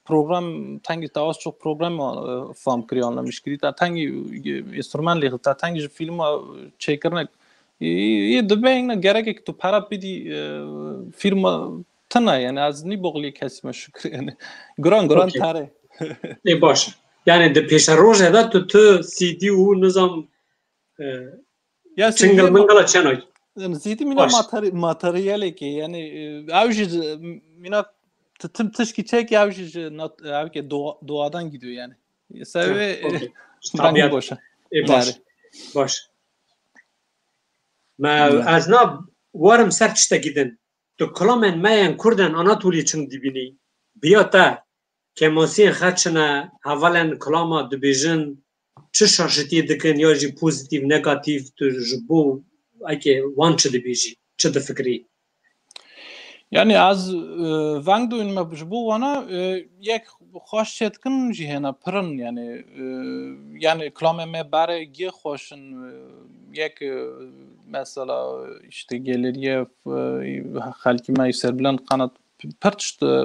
Program, tengî te az çok program, e, fam kirî, anlamiş kirî, te tengî, e, înstruman lêxî, te tengî ji fîlma çêkirine, e, yê dibe yine gerekek tu para bidî, e, fîlma tune, yani ez nî boxlî kesî me şikir, yani giran giran Okey. Tare. Ê baş. Yani di pêşerojê de tu, tu C D û nizam, e, Ya single zîdî mingala çenay. Zîdî mîna Baş. Materi-, materyalekê, yani, e, ew jî, e, mîna t-, tim tişkî çek, ew jî ji nat-, ew ke doğa-, doğadan gidiyor yani. Sebebi, Ha, okey. Ji tabiat. Boş. Ê, baş. Yani. Baş. Me, Ya. Ez na warim ser tiştekî din. Tu kilamên me yên Kurd ên Anatolî çing dibînî? Biya te, kêmasiyên xwe çi ne, hevalên kilama dibêjin, çi şaşitiyê dikin ya jî pozîtîf, negatîf, tu ji bo eke wan çi dibêjî, çi difikirî? Yani ez, e, veng doyun me ji bo wana, e, yek xweş çêdikin jî hêna pirin, yani, e, yani kilamê me bare gê xweş in, e, yek, e, mesela işte geleriye, e, xelkî me Serbilan Kanat pir tişt, e,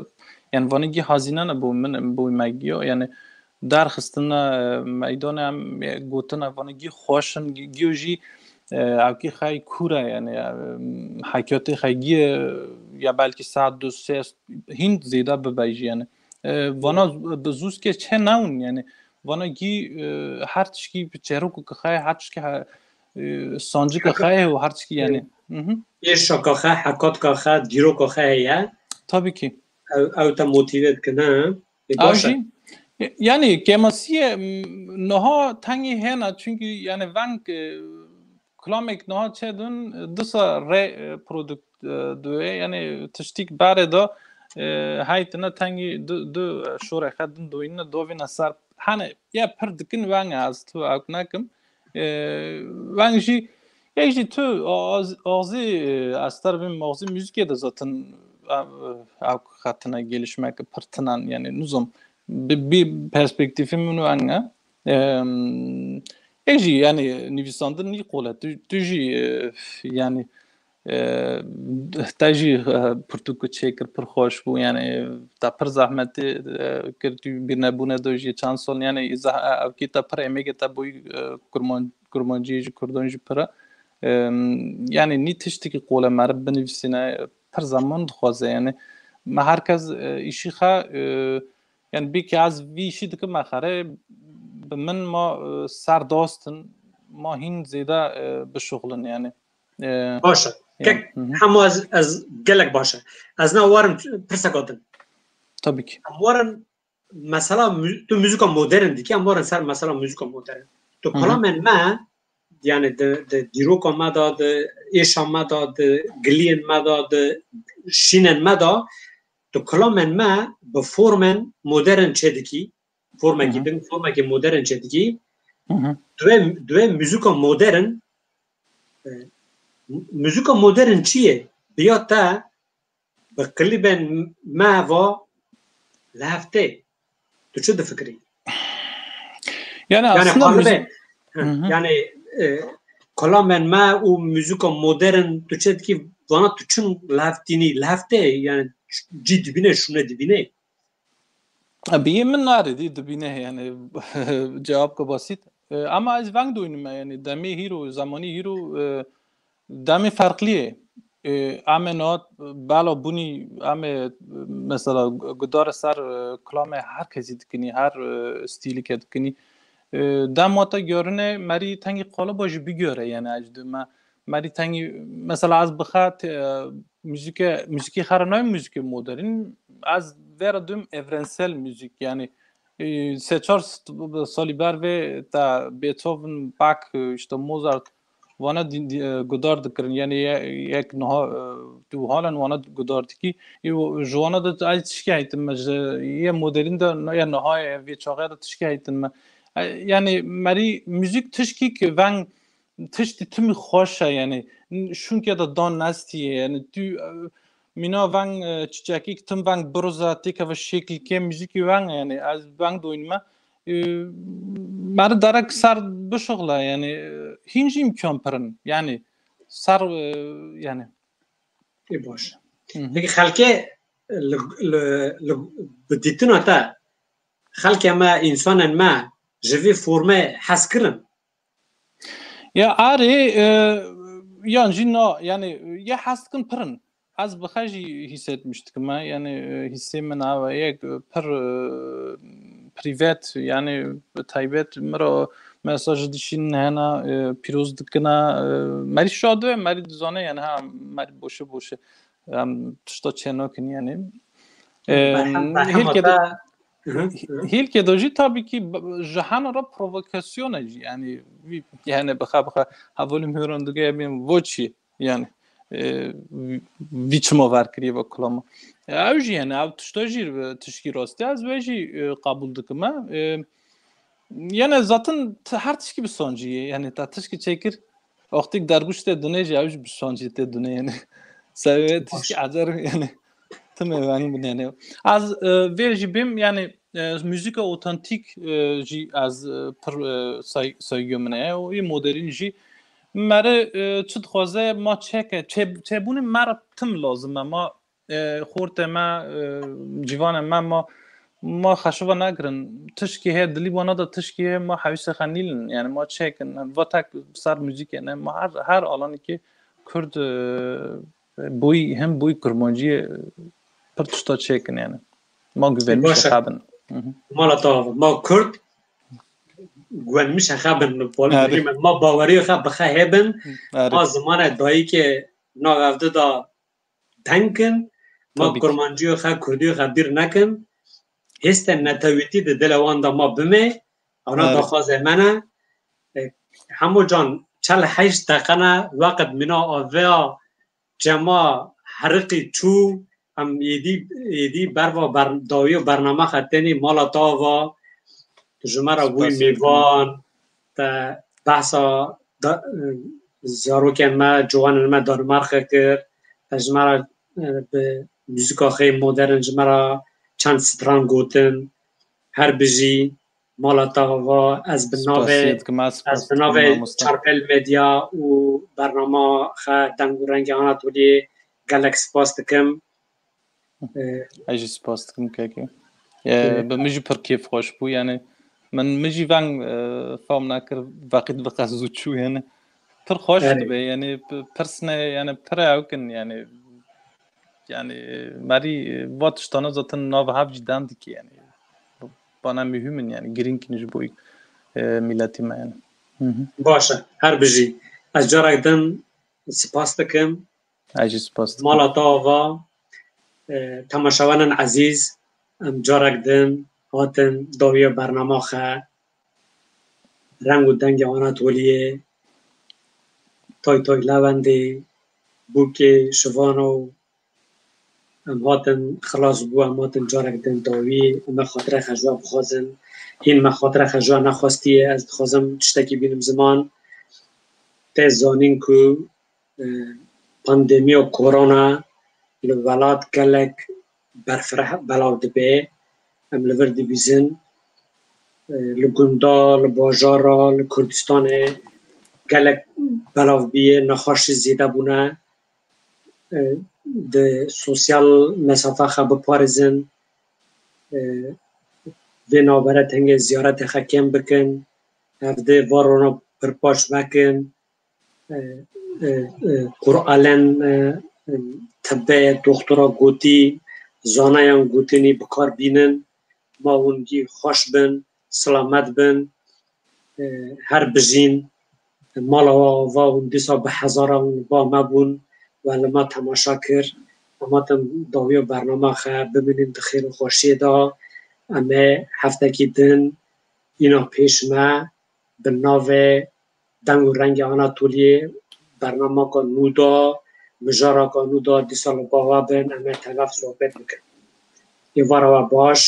yani vanî gî hazîne ne bo min, bo me giyo, yani derxistine, e, meydane em, e, gotine vanî gî xweş in, gî-, giyo jî, e, ewkî xey kûr e, yani, e, hekiyatê xey gî, e, ya belkî saet du sê hîn zêde bibe jî, yani. E, vana z-, bi zûskê çê newin, yani vana gî, e, her tişkî bi çêrokeke xey, her tişkî he-, e, sancika xey û her tişkî, yani. Hı hı. Êşaka xwe, hekatka xwe, dîroka xwe heye. Tabii ki. Ew, ew te motive dikine. Ê, Ew baş e. Jî, yani kêmasiyê, m, niha tengî hêna, çünkü yani veng, e, kilamek niha çêdin, disa rê, e, produkt, e, duye, yani tiştik bare da, e, heytine tengî du, du, e, şore xedin doyine dovine ser. Hani ya pir dikin veng ez tu ew nekim. E, veng jî, yek jî tu az-, azî, e, ez ter bim azî muzîkê de zaten, e, ew xetine gelişmek pir tinan, yani nizam bi, bi perspektîfê min veng e. Em, yek jî, yani nivîsandin nî qol e. Tu, tu jî, e, yani, e, te jî, e, pirtûk çêkir pir xweş bû, yani te pir zehmetê, e, kir, tu bîrnebûne de jî çend sal, yani zeh-, e, evkî te pir emêgê te bûyî, e, kurman-, kurmancî jî kurdan jî pir e. Em, yani nî tiştekî qol e meriv binivîsîne, pir zeman dixwaze, yani me her kes, e, îşî xwe, e, yani bî ki ez vî îşî dikim me xerê, bi min ma, e, serdastin, ma hîn zêde, e, bişuxlin yani. E, Baş e. Ya, Kek, hı hı. Hema ez, ez gelek baş e. Ez na warim pirseka din. Tabii ki. Em warin mesela mü-, tu muzîka modern dikî, em warin ser mesela muzîka modern. Tu Hı hı. Kilamên me, yani di, di dîroka me de, di êşa me de, di giliyên me de, di şînên me de, tu kilamên me bi formên modern çêdikî, formekî Hı hı. din, formekî modern çêdikî. Hı hı. Divê, divê muzîka modern, e, mu-, muzîka modern çi ye? Biya te bi klîbên me va li hev tê. Tu çi difikirî? Yani Yani aslında Parve müzik- Bey, Hı hı. yani e, kelamên me û muzîka modern tu çê dikî, vana tu çin li hev tînî, li hev tê, yani cî dibîne, şûne dibîne. Bi yê min narê dî dibîne, yani cevap ke basit. E, ama ez veng doynime, yani demê hîro, zamanî hîro, e, demê ferqlî ye. E, em ê niha bela bûnî, em ê mesela gudar ser, e, kilamê her kesî dikinî, her, e, stîlî ke dikinî. E, dema te görine merî tengî qaliba jî bigöre, yani ez dime merî tengî, mesela ez bixe te-, e, muzîke, muzîkê xera nayê muzîkê modern, ez vera dûm evrensel muzîk, yani e, sê çar st- salî ber vê te Beethoven, Bach, e, işte Mozart, vana di- di- e, gudar dikirin. Yani ye- yek niha, e, tu halen vana gudar dikî. E, o- ji vana de ay tişkî heytin me, ji yê modern de ya niha ye, vê çaxê de tişkî heytin me. E, yani merî müzik tişkî ki veng tiştî timî xweş e, yani şûnkê de dan nestî ye, yani tu, e, mîna veng, e, çiçekî ki tim veng biroza têkeve şekilkê muzîkî veng, yani ez veng doynime. E, meri derek ser bişixle, yani, e, hîn jî îmkan pirin, yani ser, e, yani. Ê baş. Hı hı. Peki xelkê li, li, li, bi dîtina te xelkê me, însanên me ji vê formê hez kirin? Ya arê, e, yan jî na, yani, ya hez dikin pirin. Ez bixe jî hîsetmiş dikim, yani, e, hîsê min ew e, yek, e, pir, e, privat, yani, bi taybet miro mesaj dişîn hena, e, pîroz dikina, e, merî şad e, merî dizane, yani, ha, merî boşe boşe, em, tişta çênakin, yani. E, Berhem- berhema hêlkê te- de Hı hı, hı. Hîlkê de jî tabii ki b- ji hena re provokasyon e jî, yani, vî- yani bixa bixa hevalî hûran dige em ên voçî, yani, e, vî- vî çima ver kiriye ve kulama. E, ew jî, yani, ew tişta jî, e, tişkî rastî ez wê jî, e, qebûl dikim e. E, yani zaten t- her tişkî bi sancî ye, yani te tişkî çêkir, wextîk dergûş tê dune jî ew jî bi sancî tê dune, yani. Sevê tişkî ecer, yani. Timê veng binêne. Ez, e, vê jî bêm, yani, e, muzîka otantîk, e, jî ez, e, pir, e, say- saygı min e. Û yê modern jî mere, e, çi dixwaze ma çêke, çê- çêbûnê me re tim lazim e. Ma, e, xortê me, e, cîvanê me, ma, ma xeşiva negirin. Tişkî hê dilî wana da tişkî hê ma hewîsê xwe nîlin. Yani ma çêkin. Va tek ser muzîkê ne. Ma her, her alanekê Kurd, e, boyî, hem boyî kurmanciyê, e, pir tişta çêkin yani. Ma güvenmiş Baş e. Xwe bin. Hı hı. Mala te ava. Ma Kurd güvenmiş xwe bin. Bol- Erê. bilî me. Ma baweriyê xwe bi xwe hêbin. Erê. Ma zimanê dayikê nav evde da deng kin. Ma Tabii ki. kurmanciyê xwe, kurdiyê xwe bîr nekin. Hêstên netewîtî di dilê wan de ma bime. Ana Erê. daxwazê me ne. E, Hemo can, çel heşt deqe ne, weqt mîna aveya cema heriqî çû, em êdî, êdî berva ber- dawî û bername xetenî mala te ava, tu ji me re bûyî Spasiye dikim. mêvan, te behsa da- zarokên me, ciwanên me Danimarka kir, te ji me re, e, bi muzîka xê modern ji me re çend stran gotin, her bijî, mala te ava, ez bi navê, Spasiye dikim, ez ez spas bi dikim, navê mamoste. Çarpel Medya û bernama xe Deng û Rengê Anatoliyê gelek spas dikim. E, Ez jî spas dikim kekê. E, E, bi min jî pir kêfxweş bû, yani min, min jî veng, e, fam nekir, veqît bi qe zû çû, yani pir xweş Erê. dibe, yani p- pirsne, yani pir ewkin, yani, yani merî, e, va tiştana zaten nav hev jî dem dike, yani bana mühim in, yani girîng in ji bo, e, miletî me, yani. Hı hı. Baş e, her bijî. Ez carek din spas dikim. Ez jî spas dikim. Mala te ava, e, temaşevanên ezîz, em carek din hatin dawiya bernama xe, Reng û Dengê Anatoliyê, Tay Tay Lewendê, Bûkê, Şivano, em hatin xilas bû, em hatin carek din dawî, em ê xatirê xwe ji we bixwazin. Hîn me xatirê xwe ji we nexwestiye, ez dixwazim tiştekî bînim ziman. Tê zanîn ku, e, pandemiya korona li welat gelek berfireh belav dibe. Em li vir dibîzin. e, li gunda, li bajara, li Kurdistanê gelek belav bûye, nexweşî zêde bûne. E, di sosyal mesafe xe biparêzin, e, vê navbere tengê ziyaretê xe kêm bikin, hevdê varona pirpaş vekin, e, e, e, Qur'alen, e, e, tibê, doktora gotî, zanayan gotinî bi kar bînin, ma hûn jî xweş bin, silamet bin, e, her bijîn. Mala we ava hûn dîsa bi hezaran li ba me bûn, we li me temaşa kir. Em hatin dawiya bernama xe, bimînin di xêr û xweşiyê de. Em ê heftekî din îna pêş me bi navê Deng û Rengê Anatoliyê bernamaka nû da, mijaraka nû da dîsa li ba we bin, em ê tev sohbet bikin. Êvara we baş,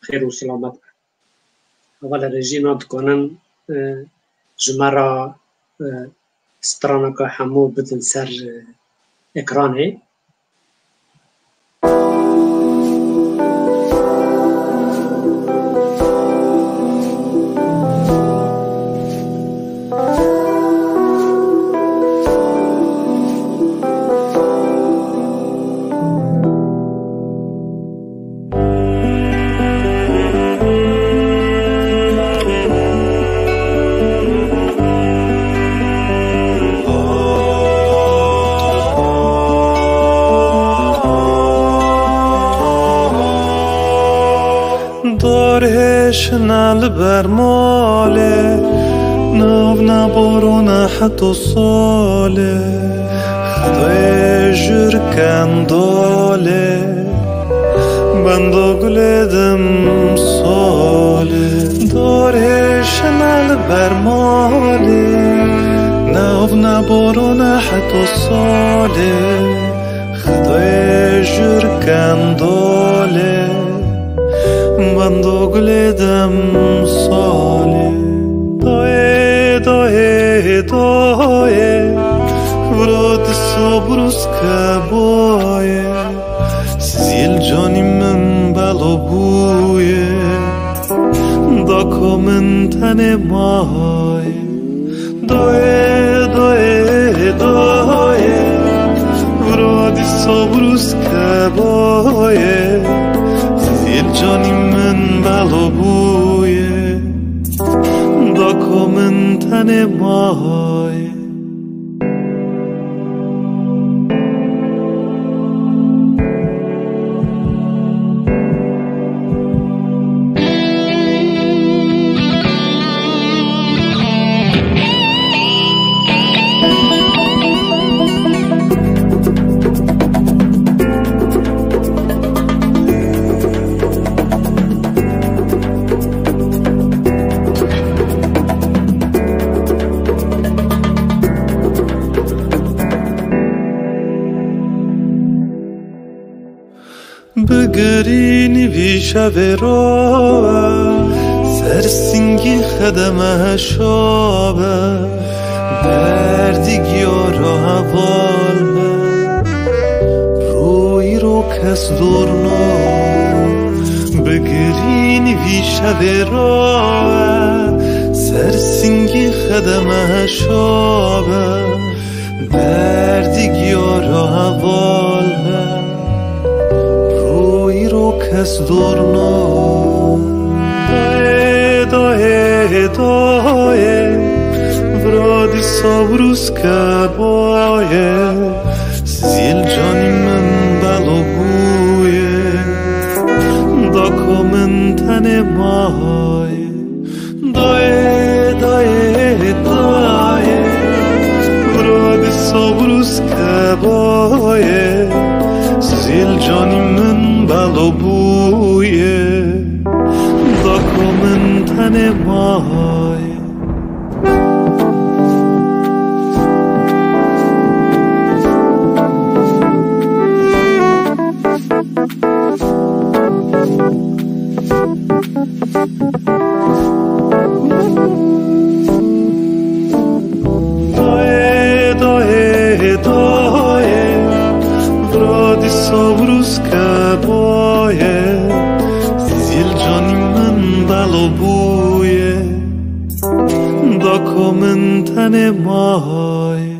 xêr û silamet be. Hevalê rejî, na dikanin, e, ji me re, e, straneke hemû bidin ser, e, ekranê. Dar hêşine li ber malê, nav ne barona heta salê, Xwedayê jûr kendalê, benda gulê dimsalê. Dar hêşine li ber malê, nav ne barona heta salê, Xwedayê jûr kendalê, benda gulê dimsalê. Dayê, dayê, dayê, vira dîsa brûske bayê. Zîl canî min bela bûye, daka min tenê maye. Dayê, dayê, dayê, vira dîsa brûske bayê. Zîl canî min bela bûye, daka min tenê maye. Bigirînî vî şevê rawe, ser singî xedeme heşa be, berdî giyara heval be, rûyî ro kes dor nabe. Bigirînî vî şevê rawe, ser singî xedeme heşa be, berdî giyara heval be, rûyî ro kes dor nabe. Dayê, dayê, dayê, vira dîsa brûske bayê. Zîl canî min bela bûye, daka min tenê maye. Dayê, dayê, dayê, vira dîsa brûske bayê. Zîl canî min bela bûye, daka min tenê maye. Dayê, dayê, dayê, vira dîsa brûske bayê. Zîl canî min bela bûye, da ku min tenê maye.